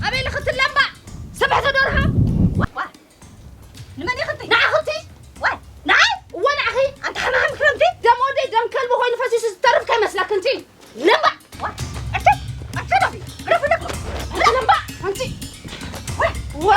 ኣበይ ልኽቲ ለምባ? ሰብሕቲ ዶ ረሃ? ዋ፣ ዋ። ንመን ኢኽቲ? ንዓኽቲ? ዋይ፣ ንዓይ? እወ፣ ንዓኺ። ኣንታ ሓማም ክረምቲ። ደም ወደይ ደም ከልቢ ኮይኑ ፈሲሱ ዝተርፍ ከይመስለኪ እንጂ። ለምባ! ዋ፣ ኣቲ፣ ኣቲ ዶቢ፣ ረፍ ለኩ። ለምባ! ኣንቲ። ዋ፣ ዋ።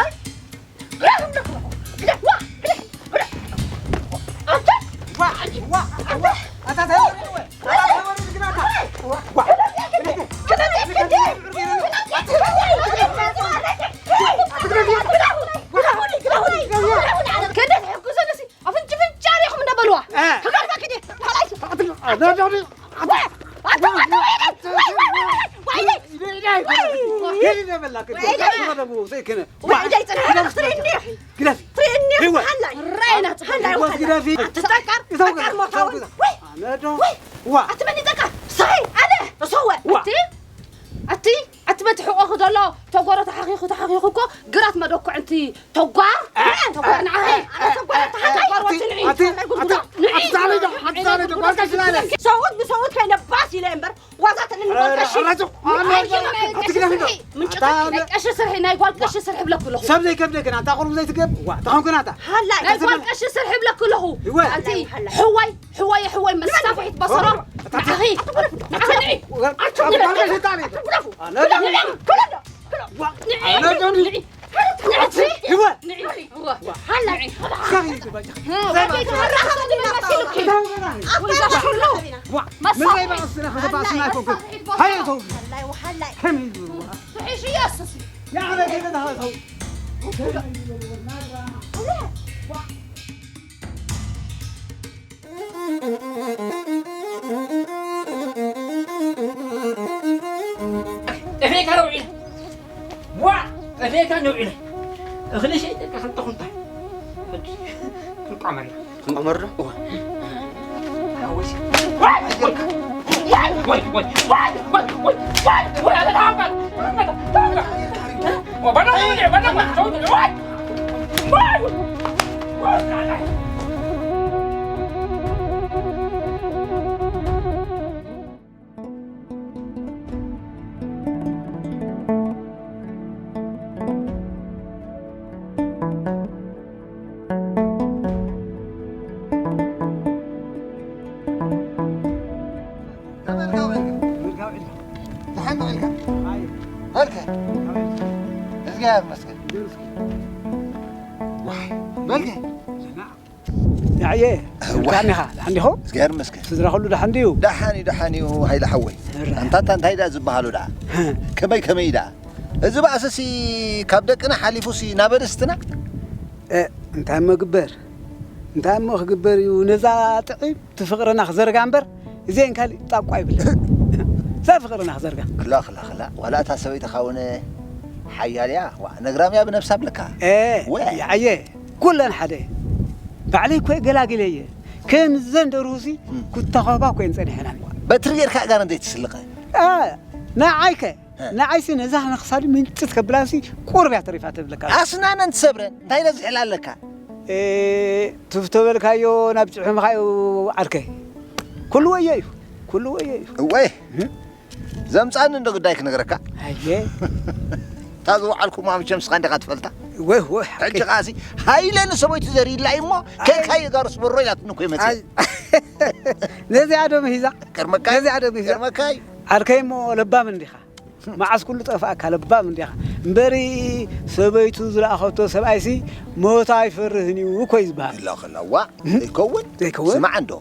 ግደፊ። ትርእኒ ኢኺ። ግደፊ። ትርእኒ ኢኺ። ግደፊ። ሃላይ። ሃላይ፣ ሃላይ፣ ሃላይ። ግደፊ። ኣቲ ጠቃር፣ ይተው፣ ጠቃር ይተው፣ ሞታውን። ይተው። ወይ፣ ኣነ ዶ? ወይ። ዋ። ኣቲ መን ይጠቃር? ሳይ፣ ኣነ፣ እሰወ። ዋ። ኣቲ፣ ኣቲ፣ ኣቲ በቲ ሕቆኺ ዘሎ ተጓሮ ተሓኺኹ፣ ተሓኺኹ እኮ ግራት መደኩዕንቲ ተጓር። እ፣ ተጓር ንዓኺ። ኣነ ተጓር፣ ተሓታይ። ተጓር ወትንዒ። ኣቲ፣ ኣቲ፣ ንዒ። ኣቲ ዛለይ ዶ? ኣቲ ዛለይ ዶ? ጓል ቀሺ ዛለይ። ሰውት ብሰውት ከይነ ባስ ኢለ እምበር ዋዛ ተንን ጓል ቀሺ። ኧረ፣ ኧረ፣ ኧረ፣ ኣቲ ግደፊ ዶ? ምንጭ ኣታ ናይ ቀሺ ስርሒ፣ ናይ ጓል ቀሺ ስርሒ ብለኩ ኣለኹ። ሰብ ዘይከብደክን፣ ኣንታ ቁሩብ ዘይትገብ፣ ዋ፣ ተኾንክን ኣንታ። ሃላይ። ናይ ጓል ቀሺ ስርሒ ብለኩ ኣለኹ። ይወ። ኣንቲ ሕዋይ፣ ሕዋይ፣ ሕዋይ፣ መሳፍሒት በሰሮ። ኣታ ንዓኺ፣ ንዓኺ ንዒ። ኣታ ጓል ቀሺ ጣሊ። ኣነ ዶ? ዋ፣ ኣነ ዶ? ንዒ። ንዒ። ንዒ። ይወ። ንዒ። ሃላይ። ሳኺ ይባጃ። ዋ፣ ምን ዘይባእስና፣ ከዘባእስና ኣይኮንኩን። ሃየ፣ ተው። ሃላይ፣ ሃላይ። ከመይ ይብሉ? ትሕሽ ኢየሱስ። ያዕረ ከይተታኸሰው። ጠፌካ ነው ኢለ። ዋ! ጠፌካ ነው ኢለ። እኽሊ ሸይጠካ ክልተ ኩንታል። ሕጂ ክንቋመር ኢና። ክንቋመር ዶ? እዋ። እግዚኣብሔር ይመስገን። እዋ። ደሓን ዲኻ? ደሓን ዲኹም? እግዚኣብሔር ይመስገን። ስድራ ኩሉ ደሓን ድዩ? ደሓን እዩ፣ ደሓን እዩ ሃይለ ሓወይ። እረ። ኣንታ፣ ኣንታ እንታይ ደኣ ዝበሃሉ ደኣ? ከመይ፣ ከመይ ደኣ? እዚ ባእስሲ ካብ ደቅና ሓሊፉሲ ናብ ኣርእስትና? እ፣ እንታይ እሞ ግበር? እንታይ እሞ ክግበር እዩ? ነዛ ጥዒም እቲ ፍቕርና ክዘርጋ እምበር፣ እዚኤን ካሊእ ጣቋ ይብለን። እዛ ፍቕርና ክዘርጋ። ክላ፣ ክላ፣ ክላ። ዋላ እታ ሰበይቲ ካውነ ሓያል እያ። ዋ፣ ነግራም እያ ብነብሳ ብለካ። እ፣ ወ። ይዓየ። ኩለን ሓደ። ባዕለይ እኮ ገላጊለ እየ። ከምዘን ደርሁሲ እም። ኩታኸባ እኮ እየን ጸኒሐናኒ። በትሪ ጌርካ ጋር እንዴት ትስልቐ? እ፣ ንዓይከ? እ። ንዓይሲ ነዛ ንኽሳዱ ምንጭት ከብላሲ ቁርብ እያ ተሪፋ ትብለካ። ኣስናነን ትሰብረን። እንታይ ኢለ ዝሕላ ኣለካ? እ፣ ቱፍ ተበልካዮ ናብ ጭሕምኻ እዩ ዓርከይ። ኩሉ ወዮ እዩ። ኩሉ ወዮ እዩ። እወይ። እም። ዘምጻኒ እንዶ ግዳይ ክነግረካ። ኣየ። እታ ዝወዓልኩማ መቸም ስኻ እንዲኻ ትፈልጣ። ወይ ወይ። ሕጂ ኸኣሲ፣ ሃይለ ንሰበይቱ ዘርኢላ እዩ እሞ፣ ከይካይ ጋር ስበሮ ኢላትኒ እኮ ይመጽእ። ኣይ፣ ነዚኣ ዶ ምሂዛ? ቅድመካይ? ነዚኣ ዶ ምሂዛ? ቅድመካይ? ዓርከይ እሞ ለባም እንዲኻ። መዓስ ኩሉ ጠፍኣካ ለባም እንዲኻ። እምበሪ ሰበይቱ ዝለኣኸቶ ሰብኣይሲ ሞት ኣይፈርህን እዩ እኮ እዩ ዝበሃል። ኢላ ኸላ፣ ዋ፣ ዘይከውን? ዘይከውን? ስማዕ እንዶ።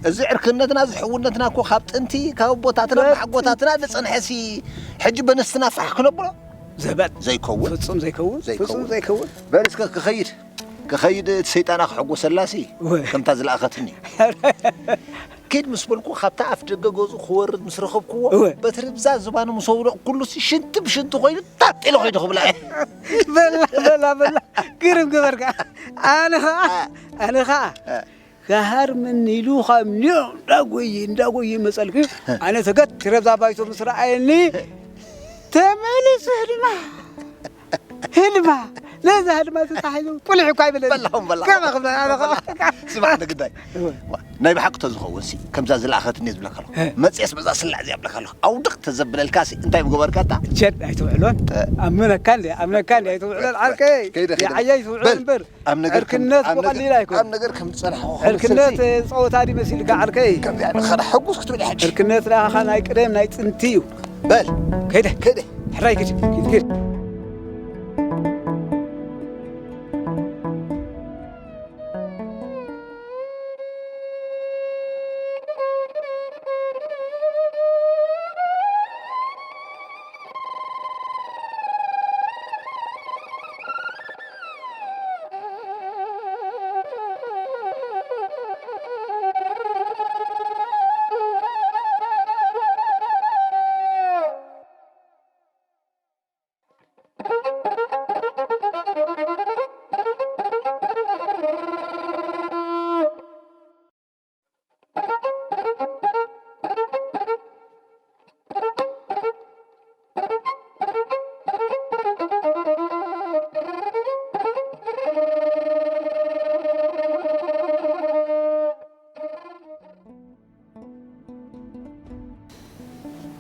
እዚ ዕርክነትና፣ እዚ ሕውነትና እኮ ካብ ጥንቲ፣ ካብ ኣቦታትና፣ ካብ ብሓጎታትና ዝጸንሐሲ፣ ሕጂ በነስትና ፋሕ ክነብሎ? ዘበት። ዘይከውን? ፍጹም ዘይከውን? ዘይከውን። ፍጹም ዘይከውን። በል እስከ ክኸይድ፣ ክኸይድ እቲ ሰይጣና ክሕጎሰላሲ፣ ወይ። ከምታ ዝለኣኸትኒ። ኪድ ምስ በልኩ፣ ካብታ ኣፍ ደገ ገዝኡ ክወርድ ምስ ረኸብክዎ፣ እወ። በቲ ርብዛ ዝባኑ ምስ ኣውደቕኩሉሲ፣ ሽንቲ ብሽንቲ ኮይኑ፣ ታጥ ኢለ ኸይዱ ክብላ እየ። በላ፣ በላ፣ በላ። ግርም ገበርካ። ኣነ ኸኣ፣ እ። ኣነ ኸኣ፣ እ። ክሃርመኒ ኢሉ ካብ ኒዮ እንዳጎየ፣ እንዳጎየ መጸልኩ። ኣነ ተገት ረብዛ ባይቶ ምስ ረኣየኒ፣ ተመሊሱ ህልማ። ህልማ። ነዛ ህልማ ተታሒዙ ቁልሕ እኳ ኣይበለኒ። በላኹም፣ በላኹም። ከማ ክብላ፣ ኣነ ኸኣ። ስማዕ፣ ንግዳይ። እወ። ዋ፣ ናይ ብሓቂ ተዝኸውን ሲ፣ ከምዛ ዝለኣኸትኒ እየ ዝብለካ ኣለኹ። እ። መጽየስ በዛ ስላዕ እዚኣ እብለካ ኣለኹ። ኣውድቕ ተዘብለልካ ሲ፣ እንታይ ምገበርካ እታ? ቸድ ኣይትውዕሎን። እ። ኣምነካ እንደ፣ ኣምነካ እንደ ኣይትውዕሎን፣ እ፣ ዓርከይ። ከይደ፣ ከይደ። የዓያይ ትውዕሎን በል። እምበር። ኣብ ነገር ከም፣ ዕርክነት ኣብ ነገር፣ ብቐሊል ኣይኮነን። ኣብ ነገር ከም ዝጸናሕኩ ዕርክነት ክምስልሲ። ጸወታ ድዩ መሲልካ ዓርከይ? ከምዚኣ ንኸዳ ሕጉስ ክትብል እያ ሕጂ። ዕርክነት ንዓኻ ናይ ቅደም ናይ ጥንቲ እዩ። በል። ከይደ። ከይደ። ሕራይ ግድ፣ ግድ፣ ግድ።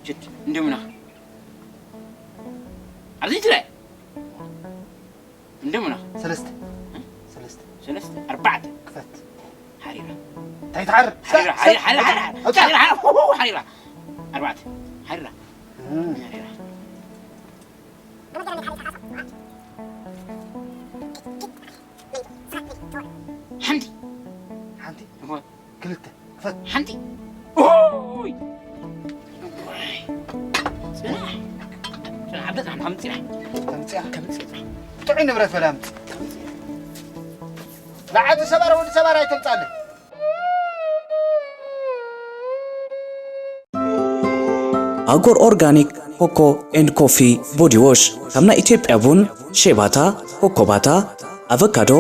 ችድ፣ እንደምን ኣኻ? ኣብዚ ትረአ? እንደምን ኣኻ? ሰለስተ። እ? ሰለስተ። ሰለስተ፣ ኣርባዕተ። ክፈት። ሓሪራ። እንታይ ትሓርር? ሓሪራ፣ ሓሪራ፣ ሓሪራ፣ ሓሪራ። ኣውፅኣ። ሓሪራ፣ ሓሪራ፣ ሁ፣ ሁ፣ ሓሪራ። ኣርባዕተ። ሓሪራ። እ። ሓሪራ። ሓንቲ። ሓንቲ። እወ። ክልተ። ክፈት። ሓንቲ። ኦይ! ጽናሕ። ጽናሕ፣ ዓብደ ጽናሕ፣ ከምጽእ ጽናሕ። ከምጽእ። ከምጽእ ጽናሕ። ጥዑይ ንብረት በላ ኣምጽእ። ከምጽእ። ንዓዲ ሰባር ወዲ ሰባር ኣይተምጻለይ። ኣጎር ኦርጋኒክ ኮኮ ኤንድ ኮፊ ቦዲ ዎሽ፣ ካብ ናይ ኢትዮጵያ ቡን፣ ሼባታ፣ ኮኮባታ፣ ኣቨካዶ፣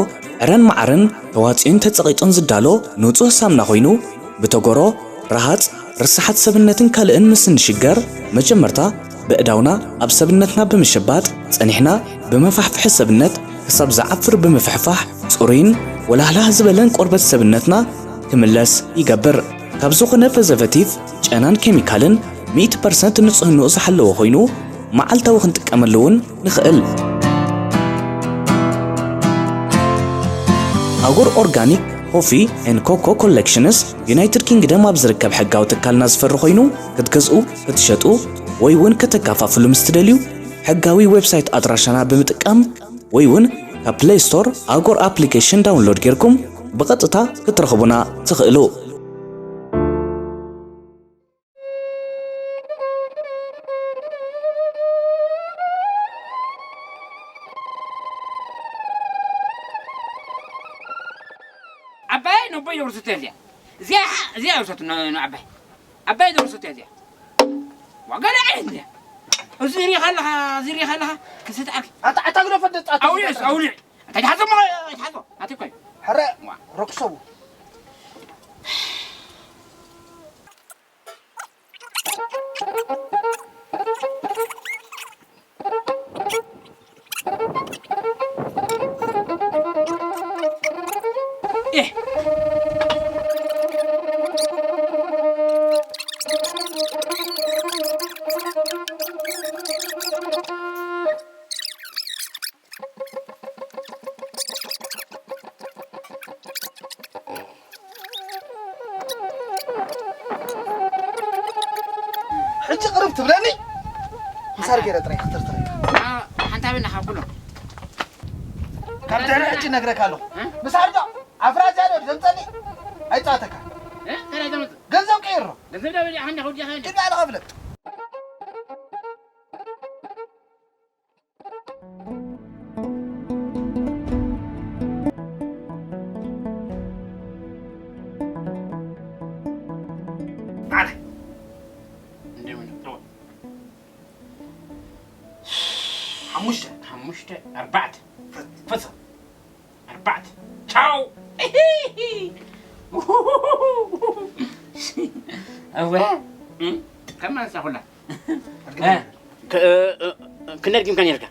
ዕረን መዓርን ተዋጽኡን ተጸቒጡን ዝዳሎ ንጹህ ሳምና ኮይኑ፣ ብተጎሮ፣ ረሃጽ፣ ርስሓት ሰብነትን ካልእን ምስ እንሽገር፣ መጀመርታ በእዳውና ኣብ ሰብነትና ብምሽባጥ፣ ጸኒሕና ብመፋሕፍሒ ሰብነት ክሳብ ዝዓፍር ብምፍሕፋሕ፣ ጽሩይን ወላህላህ ዝበለን ቆርበት ሰብነትና ክምለስ ይገብር። ካብ ዝኾነ ፕሪዘርቬቲቭ፣ ጨናን ኬሚካልን ሚእቲ ፐርሰንት ንጽህንኡ ዝሓለወ ኮይኑ፣ መዓልታዊ ክንጥቀመሉ እውን ንኽእል። ኣጎር ኦርጋኒክ ኮፊ ኤንድ ኮኮ ኮሌክሽንስ ዩናይትድ ኪንግደም ኣብ ዝርከብ ሕጋዊ ትካልና ዝፈሪ ኮይኑ፣ ክትገዝኡ፣ ክትሸጡ ወይ እውን ከተከፋፍሉ ምስ ትደልዩ፣ ሕጋዊ ዌብሳይት ኣድራሻና ብምጥቃም ወይ እውን ካብ ፕለይ ስቶር ኣጎር ኣፕሊኬሽን ዳውንሎድ ጌርኩም ብቐጥታ ክትረኽቡና ትኽእሉ። ዓባይ ነቦይ ደርሶት እያ እዚኣ። እዚኣ፣ እዚኣ ደርሶት ነ-፣ ነ-፣ ዓባይ። ዓባይ ደርሶት እያ እዚኣ። ዋጋ ልዕሊ እንድያ። እዚ ሪኻ ኣለኻ፣ እዚ ሪኻ ኣለኻ፣ ክስተ ዓርኪ። ኣታ፣ ኣታ ግደፎ፣ ደጣ፣ ኣውሊዕ፣ ኣውሊዕ። ኣታ ይትሓዞ እሞ፣ ይትሓዞ። ኣቲ እኮ እዩ። ሕረ፣ ዋ። ረክሰቡ። ትብለኒ? ምሳር ገይረ ጥራይ ክትርትረ። ሓንታ ቤና ካብ ኩሎም። ካብ ድሕሪ ሕጂ ነግረካ ኣለኹ። እ? ምሳር ዶ? ኣፍራጃ ዶ ዘምጸኒ? ኣይጻተካ። እ? ከላይ ዘምጽ? ገንዘብ ቀይሮ። ገንዘብ ዶ በሊዓ ሓንዳ ከውዲኻ እንዲ? ኪድ ባዕልኻ ፍለጥ። ሓሙሽተ። ሓሙሽተ፣ ኣርባዕተ። ፈት-፣ ፈት-፣ ኣርባዕተ። ቻው። እወ። እም፣ ከማን ሳኹላ። ኣድግመኒ። እ፣ ክ-፣ እ፣ እ፣ ክንደይ ኣድጊምካ ነይርካ?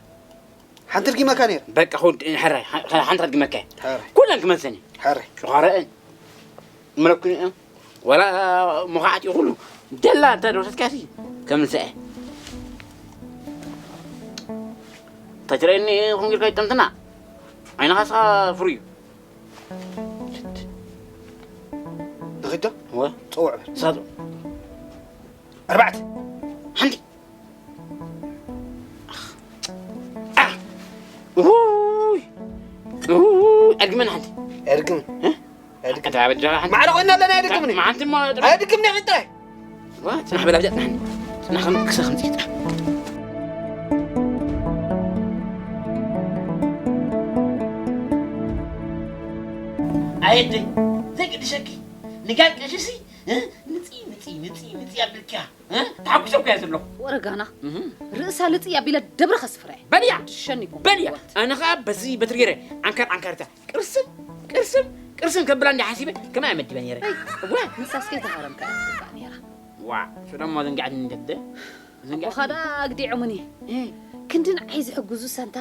ሓንቲ ኣድጊመካ ነይረ። በቃ፣ ኹድ፣ ሕራይ፣ ሓ-፣ ሓንቲ ኣድጊመካ እየ። ሕራይ። ኩለን ክመልሰን እየ። ሕራይ። ሸዃረአን። መለኩን እየ። ወላ መኻዕቲ ኩሉ። ደላ እንተ ደወሰትካሲ፣ ከምልሰ እየ። ተትርእየኒ ኹን ጌርካ ይጠምትና። ዓይንኻ ስኻ ፍሩይ እዩ። ንኺድ ዶ? እወ። ጽውዕ በል። ሳጡ። ኣርባዕተ። ሓንቲ። ኣ! ውይ! ውይ! ኣድግመን ሓንቲ። ኣድግም። እ? ኣድግም። ኣታ በጃኻ ሓንቲ። ማዕረ ኮይና ኣለና፣ ኣድግምኒ። ሓንቲ እሞ ኣድግምኒ፣ ጥራይ። ዋ፣ ጽናሕ በላ፣ ብጃ፣ ጽናሕ። ጽናሕ፣ ከም ክሰ፣ ከም ጽናሕ። ኣየደይ፣ ዘይግድሸኪ፣ ንጋል ቀሽሲ፣ እ? ንጺ፣ ንጺ፣ ንጺ፣ ንጺ ኣብልኪያ፣ እ? ተሓጉሰ እኮ እያ ዘለኹ። ወረጋና፣ እህ። ርእሳ ልጺ ኣቢለ ደብረ ከስፍራ እየ። በልያ! ትሸኒኩም በልያ! ወት። ኣነ ኸኣ በዚ በትሪ ገይረ ዓንካር ዓንካርታ ቅርስም፣ ቅርስም፣ ቅርስም ከብላ እንዲ ሓሲበ ከማይ መዲበ ነይረ። እይ፣ እዋ! ንሳስ ከይተሃረምካ እያ ትግባእ ነይራ። ዋ! ሽደሞ ዘንጊዓትኒ እንተትደ። ዘንጊዓትኒ። ኣቦኻ ደኣ ኣግዲዖምኒ። እይ። ክንዲ ንዓይ ዝሕግዙ ሰንታ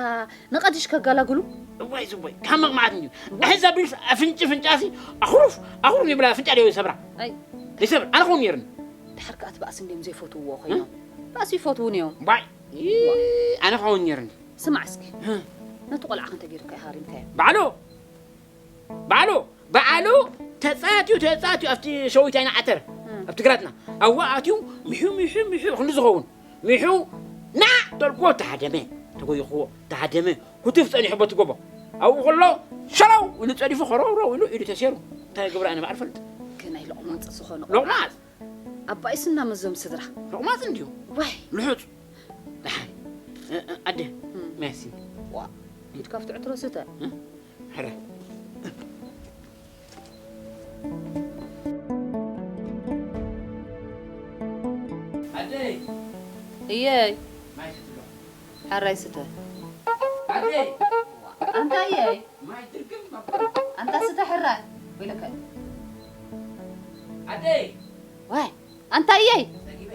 ንቐድሽ ከጋላግሉ። እዋይ ዝቦይ፣ ካብ መቕማዕት እንድዩ። እዋይ። ኣሕዛ ቢልስ ኣፍንጭ ፍንጫሲ ኣኹሩፍ፣ ኣኹሩፍ ይብላ፣ ፍንጫ ድዮ ይሰብራ? ኣይ። ይሰብር፣ ኣነ ኸውን ነይርኒ። ድሓር ከኣ እቲ ባእሲ እንድዮም ዘይፈትውዎ ኮይኖም። እ? ባእሲ ይፈትዉን እዮም። ባይ፣ ይ-፣ ኣነ ኸውን ነይርኒ። ስማዕ እስኪ። እ? ነቲ ቆልዓ ክንተ ጌርካ ሃሪምካዮ? ባዕሉ፣ ባዕሉ፣ ባዕሉ ተጻትዩ፣ ተጻትዩ ኣብቲ ሸዊት ኣይና ዓተር፣ እ። ኣብቲ ግራትና። ኣብኡ ኣትዩ፣ ሚሑ፣ ሚሑ፣ ሚሑ፣ ክንዲ ዝኸውን። ሚሑ፣ ና! ተልክዎ ተሃደመ። ተጎይኽዎ፣ ተሃደመ። ክትፍ ጸኒሑ በቲ ጎቦ። ኣብኡ ከሎ፣ ሸለው ኢሉ ጸዲፉ፣ ኸረውረው ኢሉ ኢዱ ተሴሩ። እንታይ ክገብር ኣነ በዓል ፈልጥ። ግን ኣይ ሎቕማጽ ዝኾነ ቆልዓ። ሎቕማጽ? ኣባይስና መዞም ስድራ። ሎቕማጽ እንድዩ። ዋይ። ልሑጽ። ደሓን። እ፣ እ፣ ኣደ፣ እም። መያሲን። ዋ፣ ኢድ ካብቲ ዕትሮ ስተ። እ? ሕረ። ኣደይ። እየይ። ማይ ስቲ ዶ? ሕራይ ስተ። ኣደይ። ኣንታ እየይ። ማይ ድርግም መበል። ኣንታ ስተ ሕራይ። ወይለከ። ኣደይ። ዋይ፣ ኣንታ እየይ። ጸጊበ።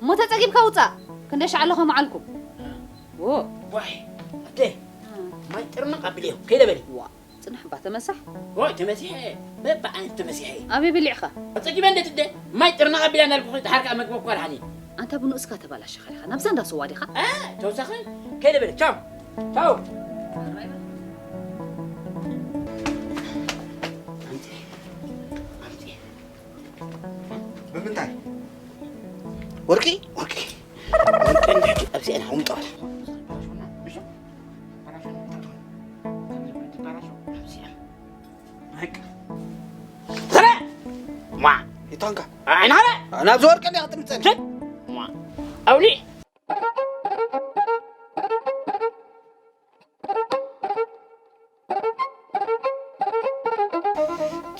እሞ ተጸጊብካ ውጻእ። ክንደይ ሻዕ ኣለኹ መዓልኩ? እ። ዎ። ዋይ፣ ኣደይ። እ። ማይ ጥርንቕ ኣቢለዮ። ከይደ በሊ። ዋ። ጽናሕ እባ ተመሳሕ። ኦይ፣ ተመሲሐ። በብዓይነት ተመሲሐ። ኣበይ በሊዕኻ? ኣጸጊበ እንዴት እደ? ማይ ጥርናቕ ኣቢላ እናልኩ ድሓር ከኣ መግቢ እኳ ደሓን እዩ። ኣንታ ብንኡስካ ተባላሸኻ ዲኻ? ናብዛ እንዳ ስዋ ዲኻ? እ፣ ተወሳኺ ከይደ በለ። ቻው። ቻው። ኣምጺ። ኣምጺ። ብምንታይ? ወርቂ? ወርቂ። ወርቂ እንድሕር ኣብዚኣ ኢና። ቁምጣ። ስረ! ማ! ይታንካ። ኣይናለ! ናብዚ ወርቂ እንዲያ ክትምጸኒ። ሽት! ማ! ኣውሊ!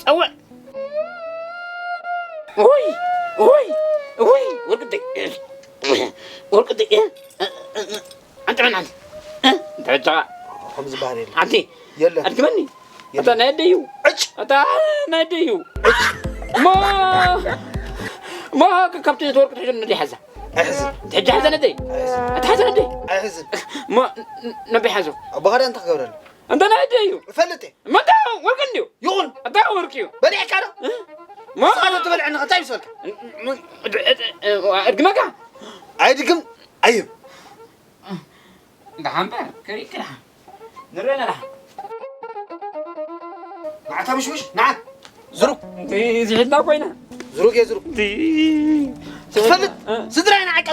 ጸውዕ። ውይ፣ ውይ፣ ውይ፣ ወርቅተይ፣ ወርቅተይ፣ እ፣ እ፣ እ፣ እ፣ ኣንተ መን ኣንተ? እ፣ እንታይ በጃኻ? ከም ዝበሃል የለን። ኣንቲ፣ የለን። ኣድግመኒ። የለን። ኣታ ናይ ኣደይ እዩ። ዕጭ! ኣታ ናይ ኣደይ እዩ። ዕጭ! እሞ፣ እሞ፣ ካብቲ ነቲ ወርቂ ትሕዞ ነደይ ሓዛ። ኣይሕዝን። ሕጂ ሓዛ ነደይ። ኣይሕዝን። ኣታ ሓዛ ነደይ። ኣይሕዝን። እሞ፣ ን-፣ ነበይ ሓዞ? ኣቦኻ ደኣ እንታይ ክገብረሉ? ኣንታ ናይ ኣደይ እዩ። እፈልጥ እየ። መታ ወርቂ እንድዩ። ይኹን። ኣታ ወርቂ እዩ። በሊዕካ ዶ? እ? ማ? ንስኻ ዶ ትበልዐኒ? እንታይ ይመስለካ? እ-፣ እ-፣ እ-፣ እድግመካ? ኣይድግም፣ ኣይብ። ደሓን በል፣ ክሪእክ ደሓን። ንርእየና ደሓን። ንዓ ተምሽምሽ፣ ንዓ። ዝሩግ። እዚ ሒዝና ኮይና። ዝሩግ እየ፣ ዝሩግ። እቲ ትፈልጥ? እ። ስድራ ኢና፣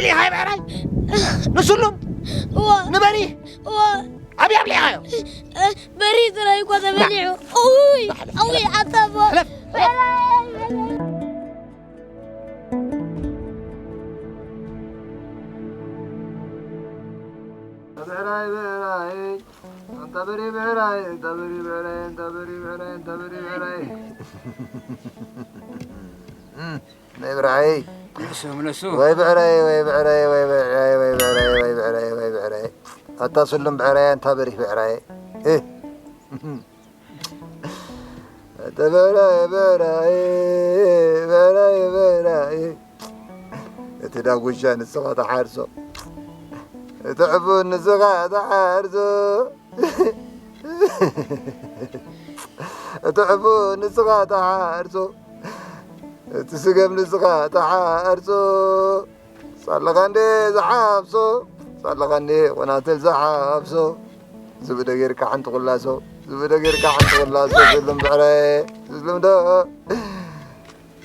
ኣብሊኻዮ ብዕራይ? ንስሉም? እዎ። ንበሪ? እዎ። ኣብይ ኣብሊኻዮ? በሪ ጥራይ እኮ ተበሊዑ። ኡይ፣ ኣውይ፣ ኣታ እሞ። ሕለፍ። ብዕራይ፣ ብዕራይ። እንታበሪ ብዕራይ፣ እንታበሪ ብዕራይ፣ እንታበሪ ብዕራይ፣ እንታበሪ ብዕራይ። እም፣ ናይ ብርዓይ። ምለሱ፣ ምለሱ። ወይ ብዕራይ፣ ወይ ብዕራይ፣ ወይ ብዕራይ፣ ወይ ብዕራይ፣ ወይ ብዕራይ፣ ወይ ብዕራይ። ኣታ ስሉም ብዕራይ፣ ኣንታ በሪህ ብዕራይ። እ። ኣታ በራይ፣ በራይ፣ በራይ፣ በራይ። እቲ ዳጉሻ ንስኻ ትሓርሶ፣ እቲ ዕፉን ንስኻ ትሓርሶ፣ እቲ ዕፉን ንስኻ ትሓርሶ፣ እቲ ስገም ንስኻ ትሓርሶ። ሳለኻ እንዴ ዝሓፍሶ፣ ሳለኻ እንዴ ቆናትል ዝሓፍሶ። ዝብደ ጌርካ ሓንቲ ቁላሶ፣ ዝብደ ጌርካ ሓንቲ ቁላሶ። ስልም ብዕራየ፣ ስልም ዶ።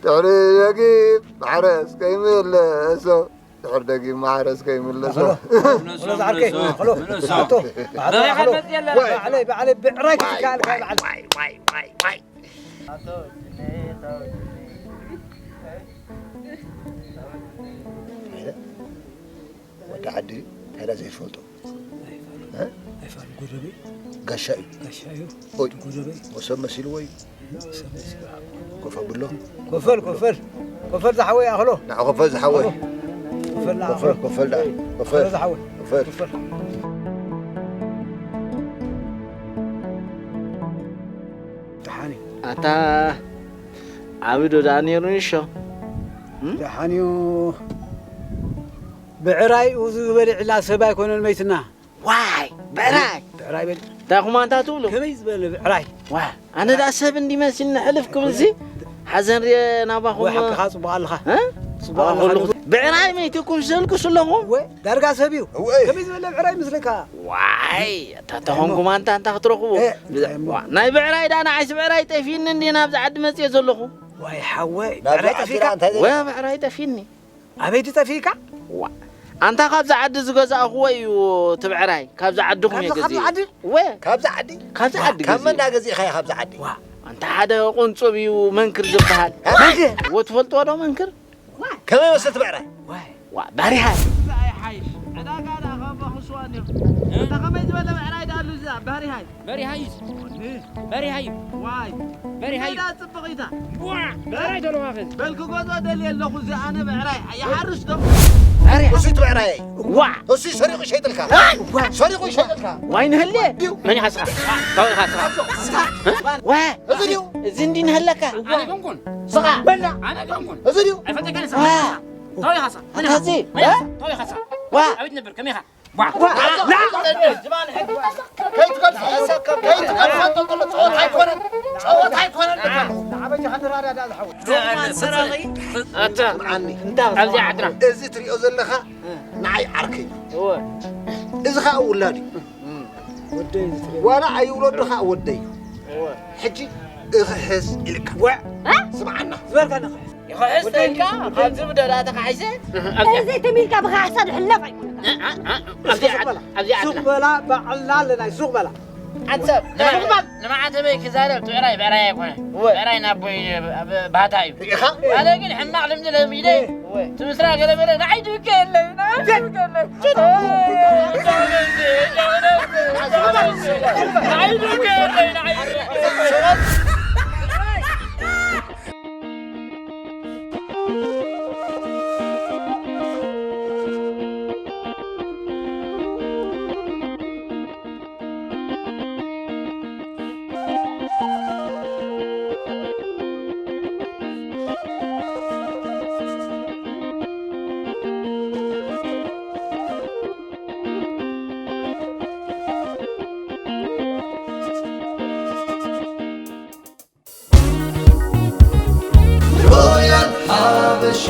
ድሕሪ ደጊም ማሕረስ ከይምለሶ፣ ድሕሪ ደጊም ማሕረስ ከይምለሶ። ሄሎ፣ ሄሎ፣ ዝዓርከይ፣ ሄሎ፣ ኣቶ፣ ኣቶ፣ በበይ ሄሎ። ሓመድ የለን። ባዕለይ፣ ባዕለይ ብዕራይ ክትከኣል፣ ባዕለይ። ወዲ ዓዲ ታዲያ ዘይፈልጦ? እ? ኣይፋል ጎደበይ። ጋሻ እዩ። ጋሻ እዩ። ኦይ። ጎደበይ። ወሰብ መሲልዎ እዩ። ወሰብ መሲልዎ። ኮፍ ኣብሎ። ኮፈል፣ ኮፈል። ኮፈል ዝሓወይ ኣኽሎ። ንዓ ኮፈል ዝሓወይ። ኮፈል ንዓ ኮፈል፣ ኣኽሎ። ኮፈል ንዓ። ኮፈል። ኣኽሎ ዝሓወይ። ኮፈል። ኮፈል። ደሓን እዩ። ኣታ ዓቢ ዶ ደኣ ነይሩ ንሾ? እም? ደሓን እዩ። ብዕራይ እዩ ዝበልዕላ ሰብ ኣይኮነን መይትና። ዋይ፣ ብዕራይ? ብዕራይ በል። እንታይ ኩማንታ ትብሉ? ከመይ ዝበለ ብዕራይ? ዋ፣ ኣነ ደኣ ሰብ እንዲመስል ንሕልፍ ክብልሲ ሓዘን ርየ ናባኹም። ወይ ሓቅኻ ጽቡቕ ኣለኻ። እ? ጽቡቕ ኣለኻ። ብዕራይ መይትኩም ዘልቅሱ ኣለኹም? ወይ ዳርጋ ሰብ እዩ። እወ። ከመይ ዝበለ ብዕራይ ምስለካ? ዋይ፣ ኣታ ተኾንኩም ኣንታ እንታይ ክትረኽቡ? እ፣ እንታይ እሞ? ዋ፣ ናይ ብዕራይ ደኣ ንዓይስ ብዕራይ ጠፊኒ እንዲ ናብዚ ዓዲ መጽየ ዘለኹ። ዋይ ሓወይ፣ ናብዚ ብዕራይ ዓዲ ጠፊእካ? እንታይ ዘለ? ወያ ብዕራይ ጠፊኒ። ኣበይ ድጠፊእካ? ዋ፣ ኣንታ ካብዚ ዓዲ ዝገዛእኽዎ እዩ እቲ ብዕራይ። ካብዚ ዓድኹም እየ ካብዚ፣ ካብዚ ገዚኤ። ዓዲ? ወ-፣ ካብዚ ዓዲ? ካብዚ ዓዲ ካብ ገዚኤ። መን እንዳገዚእኻዮ ካብዚ ዓዲ? ዋ፣ ኣንታ ሓደ ቁንጹብ እዩ መንክር ዝበሃል። እ? መንክር? ወ፣ ትፈልጥዎ ዶ መንክር? ከመይ ይመስል እቲ ብዕራይ? ዋይ። ዋ፣ ባሪሃ። እዚ ኣይሓይሽ። ዕዳጋ ደኣ ካብ መኽስዋ እንዲኹም። እንተ ከመይ ዝበለ ብዕራይ ደኣ ኣሉ እዛ ባሪሃይ? በሪሃይስ። በሪሃይ። ዋይ። በሪሃይ። ሜዳ ጽብቕ ኢታ። ዋ፣ ብዕራይ ደለዋ ኸዚ። በል ክገዝኦ ደልየ ኣለኹ እዚ ኣነ ብዕራይ። ኣይሓርሽ ዶ? በሪሃ። እሱ እቲ ብዕራይ። ዋ። እሱ ሰሪቑ ይሸይጥልካ። ዋ። ሰሪቑ ይሸይጥልካ። ዋይ ንህሌ። ድዩ? መን ኢኻ ስኻ? ታው ኢኻ ስኻ? ዋ። እዚ ድዩ? እዚ እንዲ ንህለካ። ኣነ ደንኩን። ስኻ። በላ። ኣነ ደንኩን። እዚ ድዩ? ኣይፈልጠካን ስኻ። ዋ። ታው ኢኻ ስኻ? ኣታ እዚ። መን ኢኻ? ዋ። ታው ኢኻ ስኻ? ዋ። ኣቤት ነበር፣ ከመይ ኢኻ? ዋ። ዋ። ላ። ከይትገድፎ፣ ከይትገድፎ፣ ጸወታ ኣይኮነን፣ ጸወታ ኣይኮነን። ንዓበጃ ክንረዳዳእ ዝሓወይ። ዶማን ሰራቒ። ኣታ፣ ስምዓኒ። እንታይ ኣብዚ ዓድና። እዚ ትሪኦ ዘለኻ ንዓይ ዓርከይ እዩ። እወ። እዚ ኸኣ ውላድ እዩ። ወደይ እዚ ትሪኦ። ዋላ ኣይውለዶ ኸኣ ወደይ እዩ። እወ። ሕጂ እኽሕስ ኢልካ። ወ-፣ እ? ስምዓና። ዝበልካ ንኽሕስ። ይኽሕስ ተይልካ፣ ወደይ ካብዚ ብደዳ ተኻሒሰ። እህ፣ ኣብዚኣ። እዚ ትም ኢልካ ብኻሕሳ ዝሕለፍ ኣይኮነን። እ፣ እ፣ እ፣ ኣብዚኣ፣ ሱቕ በላ። ኣብዚኣ ሱቕ ዓድና። በላ፣ ባዕልና ኣለና፣ ሱቕ በላ። ኣንተ፣ ሱቕ በል። ንመዓተበይ ክዛረብ፣ ትዕራይ፣ ብዕራይ ኣይኮነን። እወ። ብዕራይ ናቦይ፣ ብ-፣ ብ-፣ ባህታ እዩ። ኢኻ? ኣነ ግን ሕማቕ ልምዲ ለሚደ፣ እወ። ትምስራ ገለ በለ፣ ንዓይ ድብከ የለይ፣ ንዓይ ድብከ የለይ። ንዓይ ድብከ የለይ፣ ንዓይ ድብከ የለይ። ሮያል ሓበሻ።